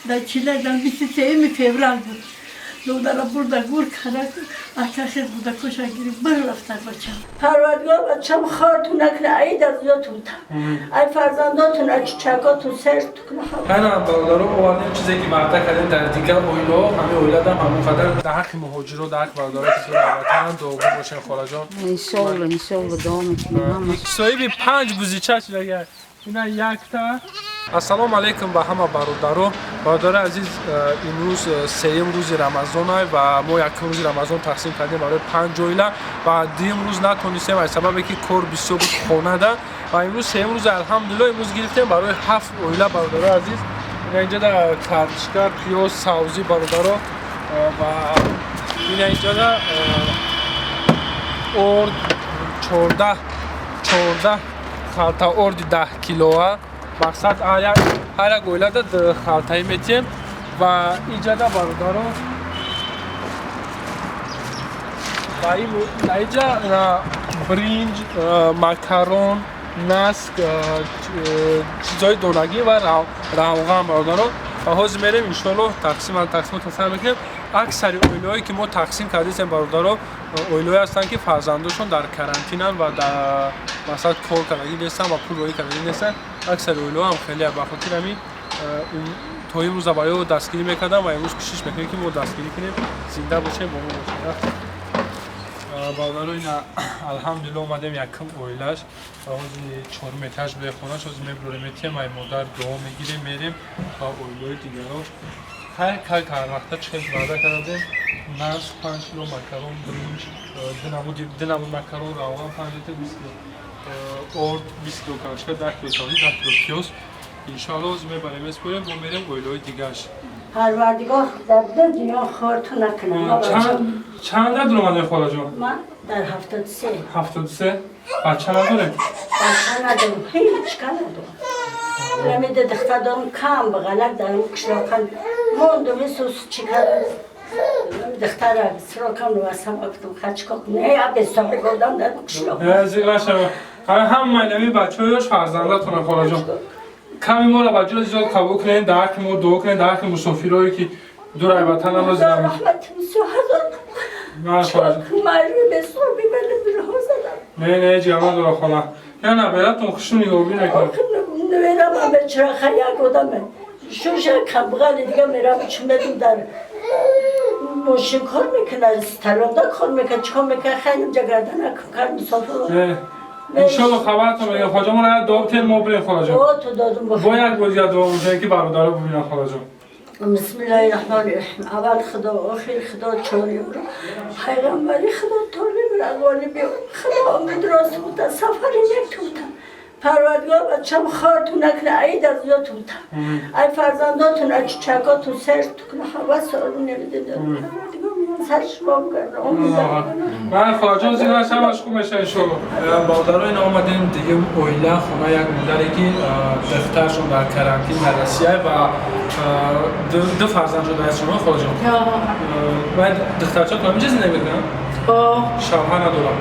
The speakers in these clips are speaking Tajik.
Дар чила дар 23 феврал буд. Додарам бурда гур карда, акахез буда коша гирифт, бір рафта бачам. Парвардигор бачам хортун накунад, ай дазиётун та. Ай фарзандотун, ай чичакотун сер кунад. Ана бародаро овардем чизе ки ваъда кардем дар дигар оилаҳо, ҳамаи оиладам ҳамон қадар дар ҳаққи муҳоҷиро, дар ҳаққи бародаро ки зур ватананд дуогӯ бошем, холаҷон. Иншолло, иншолло, дуо мекунем ҳамаш. Соҳиби панҷ бузича шудага. Ина якта. Ассалому алайкум ба ҳама бародаро. Бародари азиз, имрӯз сеюм рӯзи Рамазонай ва мо якум рӯзи Рамазон тақсим кардем барои панҷ оила ва дуюм рӯз натонистем аз сабабе ки кор бисёр буд хонада ва имрӯз сеюм рӯз, алҳамдулилло, имрӯз гирифтем барои ҳафт оила. Бародаро азиз, ина инҷода картошка, пиёз, савзӣ, бародаро, ва ина инҷода орд, 14 халта орди 10 килоа. Мақсад, ҳар як оилада халтаи метиҳем ва иҷада, бародаро, ва иҷа бринҷ, макарон, наск, чизҳои донагӣ ва равған, бародаро. Ва ҳозир мерем, иншоалло, тақсимот сар мекунем. Аксари оилаҳое ки мо тақсим кардастем, бародаро, оилаҳое ҳастанд, ки фарзандошон дар карантинанд ва дар масалан кор кардагӣ нестанд ва пул роҳӣ кардагӣ нестанд. Аксари оилаҳо ҳам хеле ба хотир ҳамин то имрӯза ба ё дастгирӣ мекардам ва имрӯз кӯшиш мекунем, ки мо дастгирӣ кунем. Зинда бошем, бо мо бошем. Бародаро, ина, алҳамдулилло, омадем якум оилаш ва ҳозир чорум этаж буде хонаш. Ҳозир мебурем, метиҳем, ай модар дуо мегирем, мерем ба оилаҳои дигаро. Ҳар кай ҳар вақта чӣ хел ваъда кардем: наск 5 кило, макарон, бринҷ, ду намуд макарон, равған 5 литр, 20 кило орд, 20 кило картошка, 10 кило сабзӣ, 10 кило пиёз. Иншоалло, ҳозир мебарем, меспорем, мо мерем оилаҳои дигараш. Парвардигор дар ду дунё хортун накунад. Чанд дад омадем, холаҷон? Ман дар 73. 73. Бача надорем? Бача надорам, ҳеҷ ка надорам. Намида духтар дорам, кам бағалак дар қишлоқан мондум, исус чӣ кардам? Духтара срокам нувасам, гуфтам, хачко не, абе соҳиб одам дар қишлоқ. Зиқ нашава. Ҳамаи нами бачаҳоёш фарзандатона, холаҷон. Ками моро ба ҷои зиёд қабул кунед, дар ҳаққи мо дуо кунед, дар ҳаққи мусофирое ки дурай ватанамро зиёд. Раҳмат, ҳазор Не, не, ҳеҷ гап надора, хола. Я набератон хушу нигоҳубин мекунад. Наберам бечораха як одаме. Шуша камбғали дига мерам, чӣ медум, дар мошин кор мекунад, талонда кор мекунад, чикор мекунад, хеле ҷагардана кар мусофир. Иншолло, хабартон мегирем. Хоҷа, мо як дуо битем, мо бирем, холаҷон. То додум. Бояд боз як дуо битем, ки бародаро бибинан, холаҷон. بسم الله الرحمن الرحیم. اول خدا، آخر خدا، چاریم رو پیغمبری خدا، طالب رقالی بیا خدا امید راست بودن سفر یک توتم. پروردگار بچم خارتون نکنه، ای دزیاتون تا، ای فرزنداتون، ای چچکاتون سر کنه، هوا سالون نمیده. پروردگار میان سر شما بگرده. من خواهجان زیر همش خوب میشه انشالله. برادرای اینا، آمدیم دیگه оила, хона як модаре ки духтаршон дар карантин дар Россия ва ду фарзанд шуда аз шумо, холаҷон. Баъд духтарча то ҳаминҷа зиндагӣ мекунанд? Шавҳар надорам?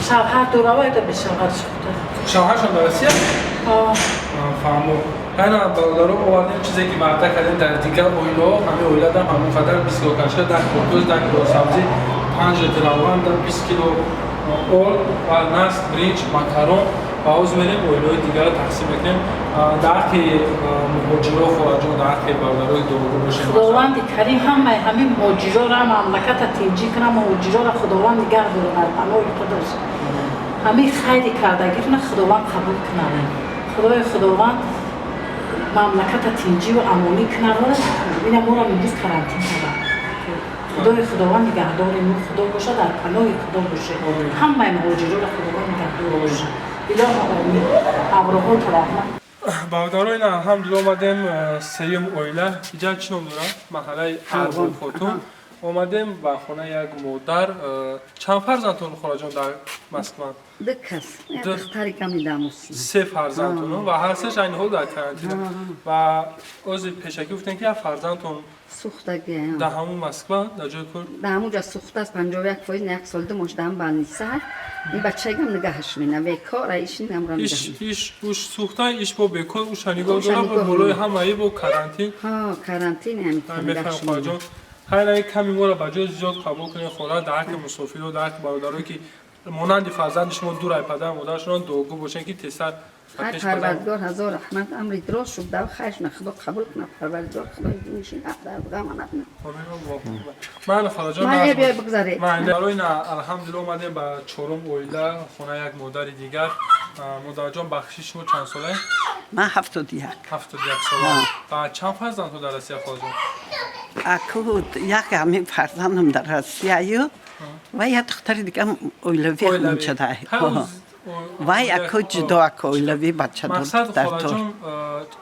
Шавҳар дора, вайда бешавҳар шуда. Шавҳаршон дар Россия? Фаҳмо. Ана бародаро овардем чизе ки ваъда кардем дар дигар оилаҳо, ҳамаи оиладам ҳамон қадар: 20 кило картошка, 10 кило пиёз, 10 кило сабзӣ, 5 литр равған, 20 кило орд ва наск, бринҷ, макарон. Ва ҳозир мерем, оилаҳои дигарро тақсим мекунем. Дар ҳаққи муҳоҷиро, холаҷон, дар ҳаққи бародарои дуогӯ бошем. Худованди карим ҳамаи ҳамин муҳоҷироро, мамлаката тинҷӣ кунад, муҳоҷироро Худованд нигаҳ дорад дар паноҳи худаш. Ҳамин хайри кардагиро Худованд қабул кунад. Худои Худованд мамлаката тинҷиву амонӣ кунад. Ина моро имрӯз карантин карданд. Худои Худованд нигаҳдори мо Худо бошад, дар паноҳи Худо бошед. Ҳамаи муҳоҷироро Худованд нигаҳдор бошад. Илоҳо омин. Аброҳото раҳмат. Бародаро, ина, алҳамдулилла, омадем сеюм оила. Иҷа чӣ ном дорад? Маҳаллаи Арбобхотун. Омадем ба хонаи як модар. Чанд фарзандтон, холаҷон, дар Москва? Ду кас. Як духтари ками дамус. Се фарзандтон ва ҳар сеш айни ҳол дар карантина. Ва ози пешакӣ гуфтем, ки як фарзандтон сӯхтаги. Дар ҳамун Москва, дар ҷои кор. Дар ҳамун ҷа сӯхтааст, 51%, як сол 2 моҳ дар ҳам больница. Ин бачагам нигаҳаш мена, бекора ишин амра. Иш иш уш сӯхта, иш бо бекор уша нигоҳ дора, бо болои ҳамаи бо карантин. Ҳа, карантин ҳам. Мефаҳмам, холаҷон. Хайр, ками моро ба ҷои зиёд қабул кунед, хола. Дар ҳаққи мусофиро, дар ҳаққи бародарое, ки монанди фарзанди шумо дур ай падару модарашон, дуогӯ бошед, ки тезтар Хай, Парвардигор ҳазор раҳмат, амри дроз шуд, дав хайршна Худо қабул кунад, Парвардигор Худои динишин дард ғама набинад. Ман, холаҷон, ман биёй бигзаред. Барои на, алҳамдулилла, омадем ба чорум оила, хонаи як модари дигар. Модарҷон, бахшиш, шумо чанд солае? Ман 71. 71 сола. Ва чанд фарзандҳо дар Россия, холаҷон? Аку як ҳамин фарзандам дар Россияю ва як духтари дигам оилавӣ ҳамунчада. Вай аку ҷудо, аку оилавӣ бачадор. Мақсад, холаҷон,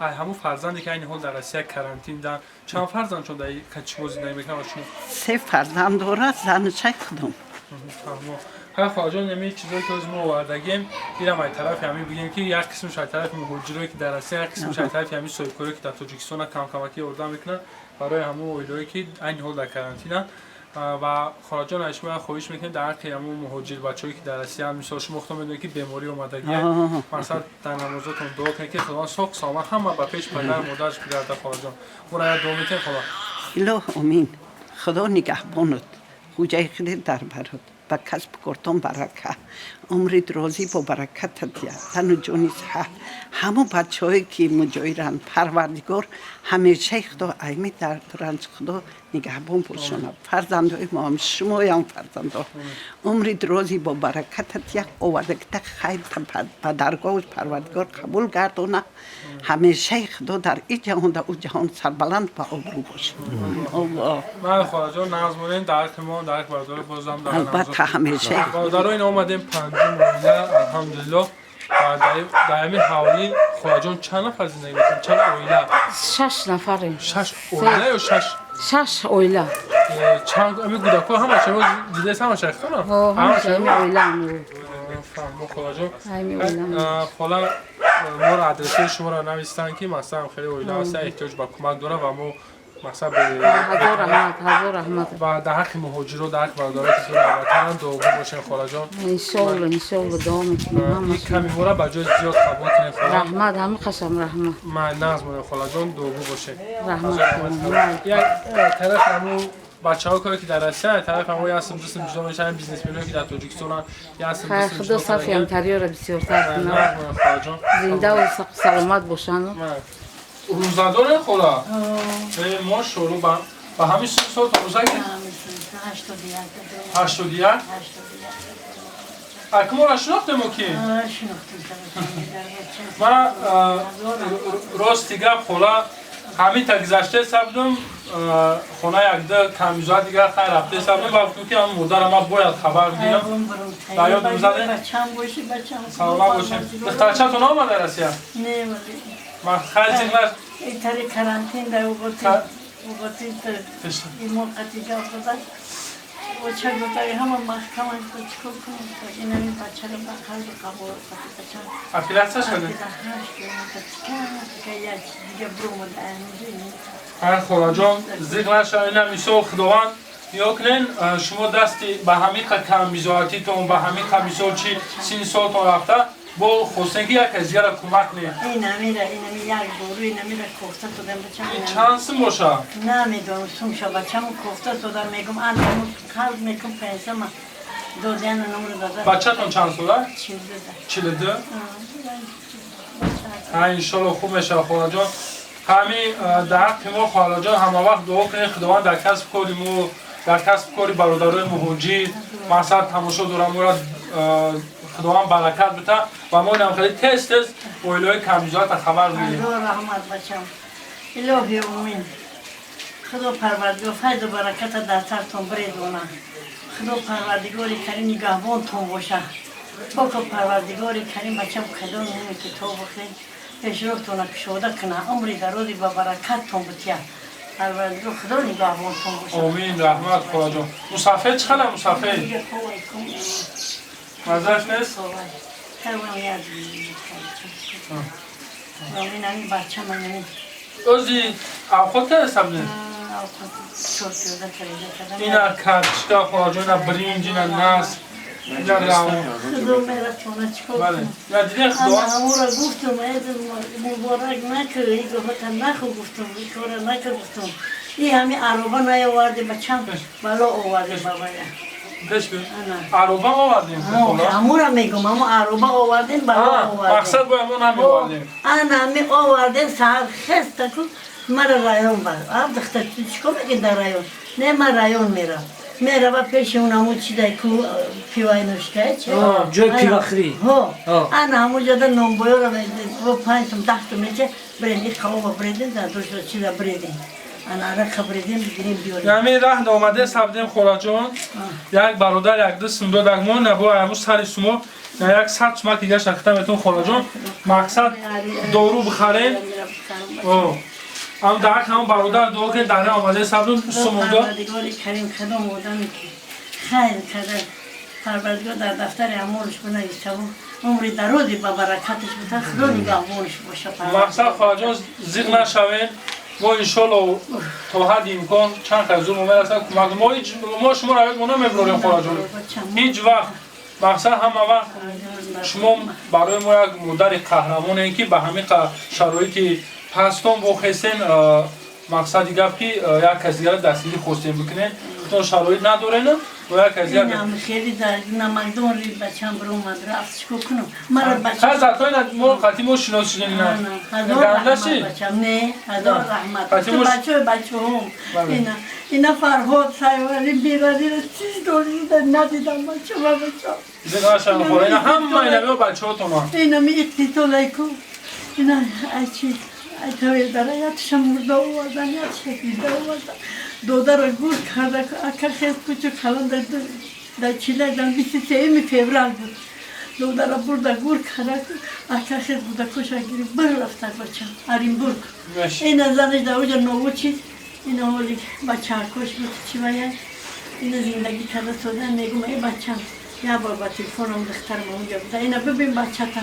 ай ҳамун фарзанде, ки айни ҳол дар Россия карантин дан, чанд фарзанд чон дар качимо зиндагӣ мекунанд шумо? Се фарзанд дорад, занучай худам. Ҳа, холаҷон, ами чизое ки ҳозир мо овардагем, ирам ай тарафи ҳамин бигем, ки як қисмаш ай тарафи муҳоҷирое, ки дар Россия, як қисмаш ай тарафи ҳамин соҳибкорое, ки дар Тоҷикистона камкамакӣ ёрдам мекунанд барои ҳамун оилаое, ки айни ҳол дар карантинанд. Ва холаҷон, аз шумо хоҳиш мекунем, дар ҳаққи ҳамун муҳоҷир бачаҳое, ки дар Россияанд, мисол, шумо худтон медонед, ки беморӣ омадагия, мақсад, дар намозотон дуо кунед, ки Худованд соқ саломат ҳама ба пеши падару модараш бигарда. Холаҷон, моро як дуо метиҳем, хола? Илоҳ омин. Худо нигаҳбонат, хуҷаи хиди дар барот, ба касбу кортон барака, умри дирозӣ бо бараката диҳад, тану ҷони сиҳат. Ҳамон бачаҳое, ки муҷоиранд, Парвардигор ҳамешаи Худо айми дарду ранҷ Худо нигаҳбон бошонад. Фарзандои моам, шумоям фарзандо, умри дирозӣ бо бараката диҳад, овардагита хайр ба даргоҳи Парвардигор қабул гардона. Ҳамешаи Худо дар ин ҷаҳон, дар ӯ ҷаҳон сарбаланд ба обрӯ бошад. Аллоҳ. Ман, холаҷон, нағз монем, дар ҳаққи мо, дар ҳаққи бародари бозам дар Албатта, ҳамеша. Бародаро, ин омадем панҷум оила, алҳамдулиллоҳ. Ва дар ҳамин ҳавлӣ, холаҷон, чанд нафар зиндагӣ мекунед, чанд оила? Шаш нафарем. Шаш оила ё шаш? Шаш оила. Чанд ами кӯдакҳо ҳамаша дидес, ҳамаша хона? Ҳамаша оилаам. Фаҳмо, холаҷон. Ҳами оилаам. Хола, моро адресҳои шуморо навистанд, ки масалан хеле оила ҳаста, эҳтиёҷ ба кӯмак дорад, ва мо мақсад Ҳазор раҳмат, ҳазор раҳмат. Ва дар ҳаққи муҳоҷиро, дар ҳаққи бародаро, ки дур ватананд, дуогӯ бошем, холаҷон. Иншоалло, иншоалло, дуо мекунем Ин ҳамашон. ками моро ба ҷои зиёд қабул кунем, хола. Раҳмат, ҳами қасам раҳмат. Ман нағз монем, холаҷон, дуогӯ бошем. Раҳмат. Як тараф ҳамун бачаҳо, коре, ки дар Россия, тараф ҳамо як сим, ду сим ҷудо мешаванд, бизнесменое, ки дар Тоҷикистонанд, як сим, ду Хайр, сим Худо ҷудо сафи кардагианд. ҳамкариёро бисёртар кунад. Нағз монем, холаҷон. Зиндаву саломат бошанд. Рӯзадоре, хола? Мо шурӯъ ба ҳамин сол рӯза ки 81. 81. Аку моро шинохтемо ки? Шинохтем. Ман, рости гап, хола, ҳамин та гузашта сабдум, хона якда камизоат дигар, хайр, рафта сабдум ва гуфтум, ки ҳамн модара ман бояд хабар бигирам. Дар ёд рӯзаде? Бачам боши, бачам. Саломат бошем. Духтарчатон омада Россия? Не, вали. Ман хайр, зиқнаш. Итари карантин да уботи уботи имо қати гап зада. Оча гуфта, ҳама маҳкама, чикор кунем? Инами бачаро ба қалби қабул қати бачам. Операция шуд? Як дига бромада. Хайр, холаҷон, зиқ наша. Ина мисол, Худованд нигоҳ кунен, шумо дасти ба ҳамин қа камбизоатитон, ба ҳамин қа мисол чи синни солтон рафта, бо хостем, ки як кас дигара кӯмак кунед. Инамира, инами як дору, инамира кофта додам бачам. Ин чанд сум боша? Намедонам сумша, бачаму кофта додам, мегум, андаму қалб мекум, пенсама додяна номро дада. Бачатон чанд сола? 42. 42. Ҳа, иншолло, хуб мешавад, холаҷон. Ҳамин дар ҳаққи мо, холаҷон, ҳама вақт дуо кунед, Худованд дар касб кори мо, дар касб кори бародарои муҳоҷир, мақсад, тамошо дорам, моро Худованд баракат бита ва мо инам хеле тез тез оилаҳои камбизоата хабар бигирем. Ҳазор раҳмат, бачам, илоҳи умин. Худо Парвардигор файзу бараката дар сартон бирезона. Худо Парвардигори Карим нигаҳбонтон боша. Поку Парвардигори Карим, бачам, кадом нуми китоб бихӯред, пешроҳтона кушода куна, умри дарози ба баракаттон бития. Парвардигор Худо нигаҳбонтон бошад. Омин, раҳмат, холаҷон. Мусафед чӣ қадар, мусафед? Дига ховай кун. Маззаш нест? Ховай. Хелам як. Ин ҳамин бача ман ҳамин. Ози авқот кардастам не? Чор пиёда харида кардам. Ина картишка, холаҷон, ина бринҷ, ина наск, ина равған. Худо мерасона, чикор Бале. кунам? Ина дидем, Ана Худо. ҳамура гуфтум, эд муборак накӯ, и гуфта наху гуфтум, и кора накӯ гуфтум. И ҳами ароба наёварди, бачам, бало оварди бабая. Пеш бир. Ана. Ароба овардем, хола. Ҳамура мегум, ҳаму ароба овардем, бало овардем. Мақсад бояд мо намеовардем. Ана ҳами овардем, саҳар хеста ку мара район бар. А духтар, ту чикор мекунӣ дар район? Не, ман район мерам. Мерава пеши он ҳамун чидай ку пивайношкае чи? Ҷои пивахӯрӣ. Ҳо. Ана ҳамун ҷода нонбоёра бо 5 сум, 10 сум меча, бирен и қавоба бредем, дар душо чиза бредем. Ана арақа бредем, бигирем, биёрем. Ҳамин раҳ омаде сабдем, холаҷон. Як бародар як ду сум дод, мо набо ҳамун сари сумо на 100 сумак дига шахта метон, холаҷон. Мақсад дору бихарем. О. Ам дар ҳамон бародар дуо кунед, дар омаде сабдум сумон дод. Парвардигори карим, кадом одаме ки хайр карда, Парвардигор дар дафтари амолаш бинависаву умри дарози ба баракаташ бита, Худо нигаҳбонаш боша. Мақсад, холаҷон, зиқ нашавем. Мо иншолло то ҳадди имкон чанд қадр зур мерасад кӯмак. Мо ҳеҷ мо шумо ро мо намебурорем, холаҷон. Ҳеҷ вақт. Мақсад, ҳама вақт шумо барои мо як модари қаҳрамонем, ки ба ҳамин шароити пастон вохестен. Мақсади гап ки як кас дигара дастгирӣ хостем бикунем, худтон шароит надорен ва як кас дигар. Инам хеле дар намакдон ри бачам биромад рафт, чикор кунам? Мара бачам. Хай, затои мо қати мо шинос шудем, ина. Ҳазор Гандаши? раҳмат, бачам, не, ҳазор раҳмат. Бача Ту бачаи бачаҳом. Бале. Ина Фарҳод сайвари берадира чиз дорида надидам, бачама, бачам. Зиқ нашавем, хола, ина ҳама инамио бачаҳотона. Ина ми иқтитолайку. Ина ай чи ай тавел дара ятша мурда овардан, ятша зинда овардан. Додаро гур карда, ака хез кучу калон дар чиладан 23-юми феврал буд. Додаро бурда гур карда, ака хез буда куша гирифт, бир рафта бача Оренбург. Ина занаш дар оҷа новучид, ина ҳоли бачаакош буд, чи вая. Ина зиндагӣ карда сода мегум, эй бачам, як бор ба телефонам духтарам онҷа буда. Ина бибин бачата.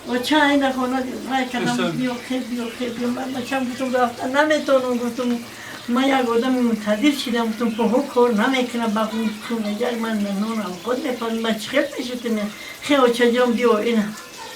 Оча, ина хона вай кардам, биё хел, биё хел, биё. Ман бачам гуфтум, рафта наметавонам, гуфтум, ман як одами мунтазир шидам, гуфтум, поҳо кор намекунам, ба кунажак ман нонам худ мепазм, ман чӣ хел мешудем? Хе, очаҷон, биё, ина.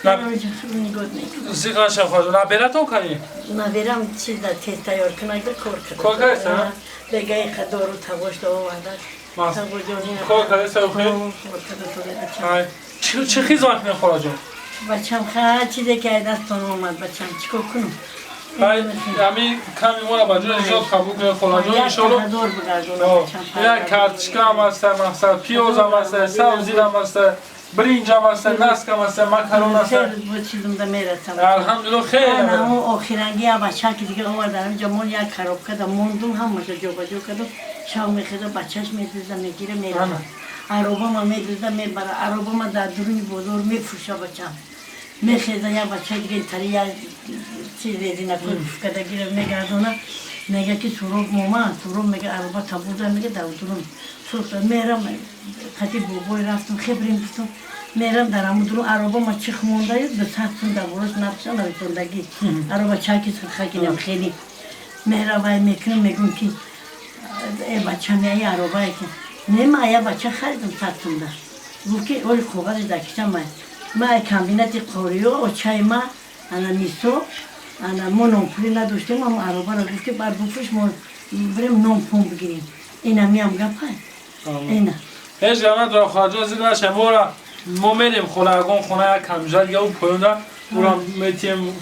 Нигоҳ мекунам. Зиқ нашавем, холаҷон. Набератон кани? Наберам чиз дар тез тайёр кунагда кор карда. Кор кардаста? Бегаи дору табош оварда. Кор кардаста, охир? Кор карда сода бачам. Ай, чӣ хизмат мекунед, холаҷон? Бачам, ха, чизе ки ай дастон омад, бачам, чикор кунам? Ай, ҳамин ками моро ба ҷои зиёд қабул кунед, холаҷон, иншолло. Ҳазор бигардонам, бачам. Як картишка ҳам ҳаста, мақсад, пиёз ҳам ҳаста, сабзир ҳам ҳаста, бринҷ ҳам ҳаста, наск ҳам ҳаста, макарон ҳаста. Бо чизумда мерасам. Алҳамдулилло, хеле. Ана ҳамон охиранги я бача ки дига оварда, ҳаминҷа мон як коробка да мондум, ҳамаша ҷобаҷо кардум. Шав мехеза, бачаш медузда, мегира, мерава. Аробама медузда, мебара, аробама дар дуруни бозор мефурӯша, бачам. Мехеза, як бача дига тари як чиз резинакои пуфкадагира мегардона, мега ки суроб мома, суроб, мега, ароба табурда, мега, дар дурун фурӯхта. Мерам, қати бобой рафтум, хебрем, гуфтум, мерам дар ҳамун дурун аробама чих мондаю, 200 сум дар болош нархша нависондагӣ, ароба чаки сурхакинам хеле. Мерам, вай мекунам, мегум ки э бачам, яи аробае ки не, ма я бача харидам 100 сумда. Гуфт ки оли коғазш дар кишам. Ма ай комбинати қориё очаи ма ана нисо ана мо нонпулӣ надоштем, ам аробаро гуфт ки бар буфурӯш, мо бирем нон-пун бигирем. Ина миам гапа ина. Ҳеҷ гап надорам, холаҷон, зиқ нашавем. Мора мо мерем, хола, ягон хона як камҷа дига ӯ поёнда ура метием,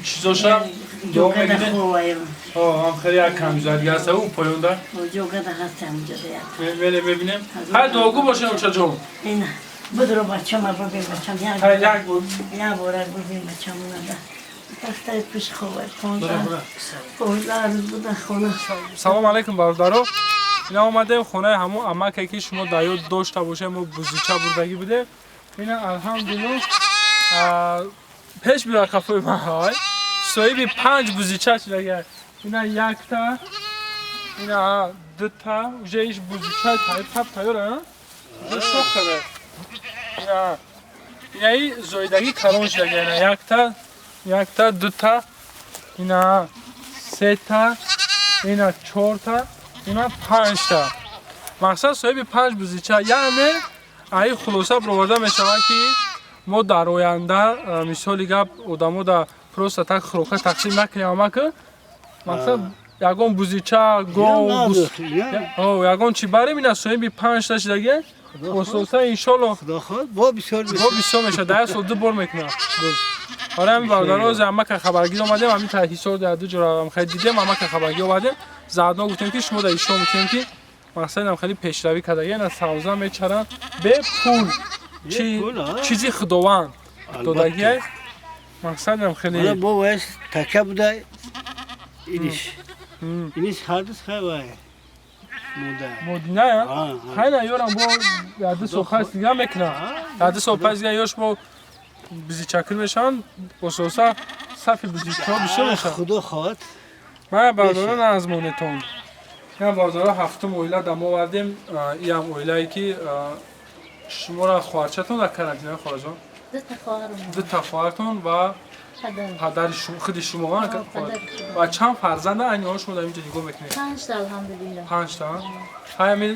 чизоша дуо Ҷогада мегирем. Ховаем. Ҳам хеле як камҷа дига ҳаста ӯ поёнда. Ҷогада ҳастам ҷода як. Мерем, мебинем. Ҳай, дуогӯ бошем, очаҷон. Ина будро, бачама, бибин, бачам, як. Ҳай, як буд. Як бора бибин, бачам, нада тахтаи пеш ховай, 15 15 рӯз буда хона. Салом алейкум, бародаро. Ина омадем хонаи ҳамун амаке, ки шумо дар ёд дошта бошед, мо бузича бурдагӣ будем. Ина, алҳамдулилло, пеш бира қафои ман. Ҳай, соҳиби панҷ бузича шудага. Ина якта. Ина дута уже иш бузичай тап тайёра, уже шох када. Ина инаи зоидагӣ калон шидаги. Ина якта, якта, дута, ина сета, ина чорта, ина панҷта. Мақсад, соҳиби панҷ бузича. Яъне аи хулоса бароварда мешавад, ки мо дар оянда, мисоли гап, одамо да просто так хӯрока тақсим накунем, амака. Мақсад, ягон бузича, гов, ягон чӣ барем. Ина соҳиби панҷта шидаги, ососа, иншолло. Бо бисёр. Бо бисёр мешавад, дар як сол ду бор мекунам. Барои ҳамин, бародаро, амака хабаргир омадем. Ҳамин Ҳисор дар ду ҷора хеле дидем, амака хабаргир омадем. Заодно гуфтем, ки шумо дар ишо мекунем, ки мақсадам хеле пешравӣ кардаги. Ина савза мечаранд бе пул, чизи Худованд додагиай. Мақсадам хеле бо вайс така буда, иниш иниш ҳардус хай вай. Модиная хайна ёрам бо яду сол пас дига мекунам, яду сол пас дига ёш бо бизичакир мешаванд. Ососа сафи бизичаҳо бисёр мешаванд. Худо хоҳад. Ман, бародарон, аз монетон. Ям, бародаро, ҳафтум оила да мо овардем. Иам оилае, ки шуморо хоҳарчатон дар карантина, хоҳарҷон, дута хоҳартон ва падари худи шумо ва чанд фарзанда айни ҳол шумо дар инҷо нигоҳ мекунед? Панҷта. Ҳамин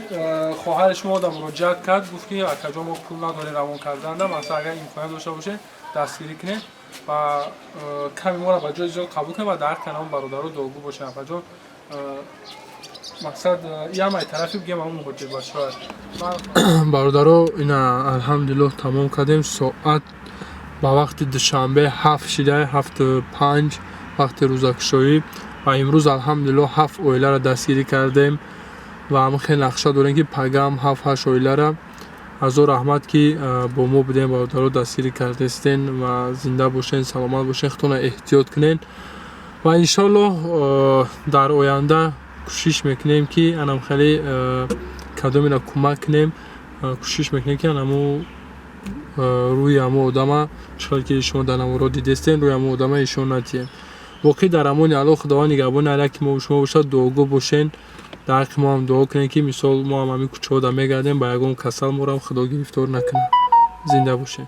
хоҳари шумо да муроҷиат кард, гуфт, ки акаҷон, мо пул надорем равон карданда. Масалан, агар имконият дошта бошед, дастгирӣ кунед ва ками моро ба ҷои зиёд қабул кунед ва дар ҳаққи анам бародаро дуогӯ бошед, акаҷон. Мақсад, ям ай тарафи бигем, ҳамон муҳоҷир бачаҳо. Бародаро, ина, алҳамдулиллоҳ, тамом кардем. Соат ба вақти Душанбе 7 шида, 7:05, вақти рӯзакушоӣ. Ва имрӯз, алҳамдулиллоҳ, ҳафт оиларо дастгирӣ кардем ва ҳам хеле нақша дорем, ки пагаам ҳафт ҳашт оилара. Ҳазор раҳмат, ки бо мо будем, бародаро, дастгирӣ кардестен ва зинда бошен, саломат бошен, худтонро эҳтиёт кунен ва иншоаллоҳ дар оянда кӯшиш мекунем, ки анам хеле кадомеро кӯмак кунем. Кӯшиш мекунем, ки анаму рӯи ҳамо одама, чӣ ки шумо дар наворо дидестен, рӯи ҳамо одама ишон надиҳем. Воқеъ, дар амони Аллоҳ. Худованд нигаҳбони ҳар яке мо шумо бошад. Дуогӯ бошен, дар ҳаққи мо ҳам дуо кунем, ки мисол мо ҳам ҳамин кӯчаҳо да мегардем, ба ягон касал морам Худо гирифтор накунад. Зинда бошем.